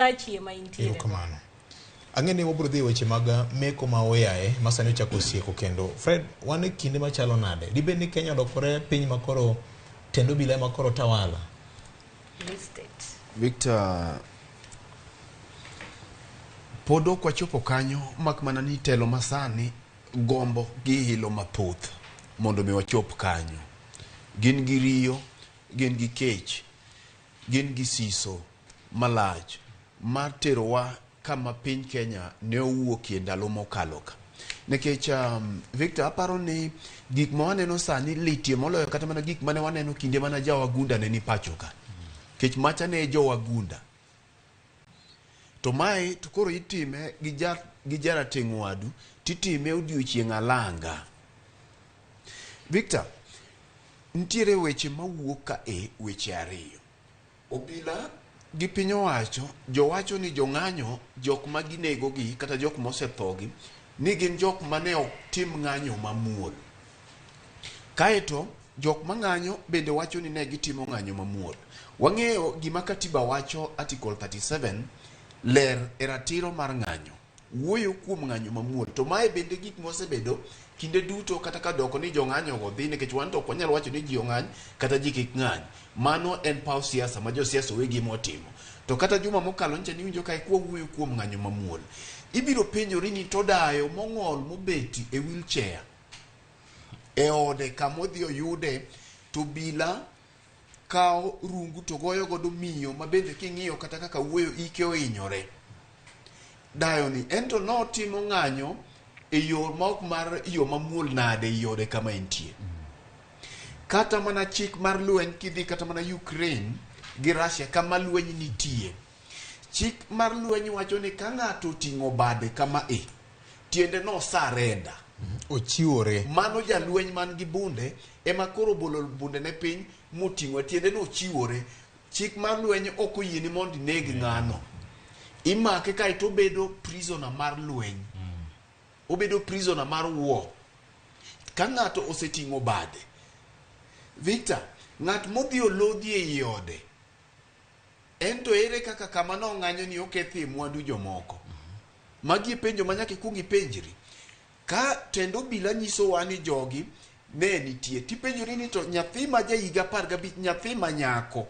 Nyasachi ema intiere. Erokamano. Ang'e ni wabiro dhi e weche mag meko ma oyaye ma sani ochako sieko kendo. Fred, wan e kinde machalo nade? Dibed ni Kenya olokore piny ma koro tend obila ema koro tawala? Listed. Victor, pod ok wachopo kanyo mak mana ni telo masani gombo gi hilo mathoth mondo mi wachop kanyo. Gin gi riyo, gin gi kech, gin gi siso malach mar terowa kama piny Kenya ne owuokie ndalo mokalo ka. Nikech Victor, aparo ni gik ma waneno sani litie moloyo kata mana gik mane waneno kinde mana jawagunda ne ni pacho ka. Nikech macha ne jowagunda. To mae to koro itime gi ja, gi jarateng' wadu titime odiochieng' alanga. Victor, nitiere weche mawuok ka e weche ariyo. Obila gi piny owacho jowacho ni jong'anyo jok ma ginegogi kata jok mosethogi ni gin jok mane ok tim ng'anyo mamuol. Kaeto jok mang'anyo bende wacho ni ne gitimo ng'anyo mamuol. Wang'eyo gima katiba wacho Article 37 ler e ratiro mar ng'anyo. Wuoyo kuom ng'anyo mamuol. To mae bende gik mosebedo kinde duto kata ka doko ni jong'anyo go dhi nikech wan to ok wanyal wacho ni ji ong'any kata ji kik ng'any. Mano en paw siasa ma josiasa owegi ema otimo. To kata juma mokalo nyicha niwinjo ka kwawuoyo kuom ng'anyo mamuol. Ibiro penjori ni to dayo mong'ol mobeti e wheelchair e ode kama odhi oyude to obila kawo rungu to goyo godo miyo ma bende king'iyo kata kaka wuoyo ike ohinyore. Dayo ni en to notimo ng'anyo e yo ma ok mar yo mamuol nade e ode kama entie. Kata mana chik mar lweny kidhi kata mana Ukraine gi Russia kama lweny nitie. Chik mar lweny wacho ni ka ng'ato oting'o bade kama e, tiende no surrender. Ochiwore. Mano jalweny man gi bunde ema koro obolo bunde ne piny moting'o tiende no ochiwore. Chik mar lweny ok oyieni mondo ineg ng'ano. Imake kaeto obedo prisoner mar lweny. Obedo prisoner mar war. Ka ng'ato oseting'o bade. Victor, ng'at modhi olodhi ei ode, en to ere kaka kama nong'anyo ni okethie mwandu jomoko? Magi e penjo ma nyaka ikuong ipenjri. Ka tend obila nyisowa ni jogi ne nitie, tipenjori ni to nyathi ma ja higa 15, nyathi ma nyako,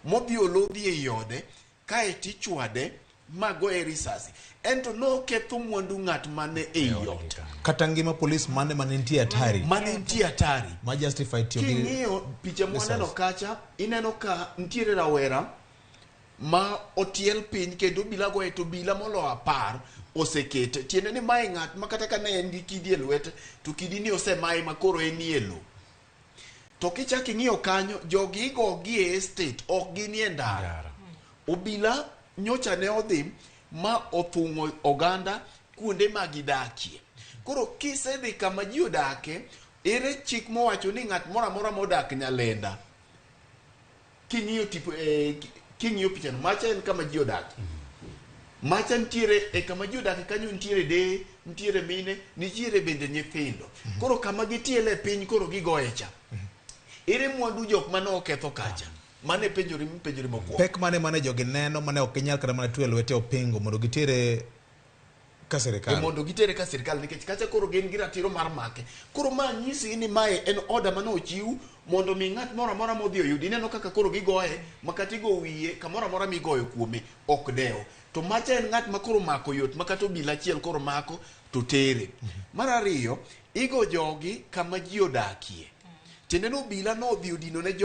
modhi olodhi ei ode, kae tichwade ma goye risasi. En to noketho mwandu ng'at mane ei ot. Kata ngima polis mane mane nitie hatari. Mane nitie hatari. Ma justify tiyo gi King'iyo picha mwaneno risasi. kacha, ineno ka nitiere rawera ma otiel piny kendo obila goye to obila moloyo 10 osekete. Tiende ni mae ng'at ma kata ka ne en gi kidi e lwete, to kidi ni osemaye ma koro enie lo. To kichak ing'iyo kanyo, jogi igogi e estate, ok ginie ndara. Obila nyocha ne odhi ma othung'o oganda kuonde ma gidakie. Koro kisedhi kama ji odake, ere chik mowacho ni ng'at moro amora modak Nyalenda, king'iyo tipo, king'iyo pichano, macha en kama ji odake. Macha nitiere e kama ji odake kanyo nitiere deye, nitiere mine, nitiere bende nyithindo. Koro kama gitiele piny koro gigoye cha. Ere mwandu jok mane oketho kacha? Mane penjori mipenjori mokwongo. Pek mane mane jogi neno mane ok ginyal kata mana twe lwete opingo mondo gitere ka sirikal. Mondo gitere ka sirikal nikech kacha koro gin gi ratiro mar make. Koro ma nyisi ni mae en order mane ochiw mondo mi ng'at moro amora modhi oyudi. Ineno kaka koro gigoye ma kata igo wiye kamoro amora migoyo kuome ok dew. To macha en ng'at ma koro mako yot ma kata obila achiel koro mako to tere. Mar ariyo, igo jogi kama ji odakie. Tiende ni obila nodhi odino ne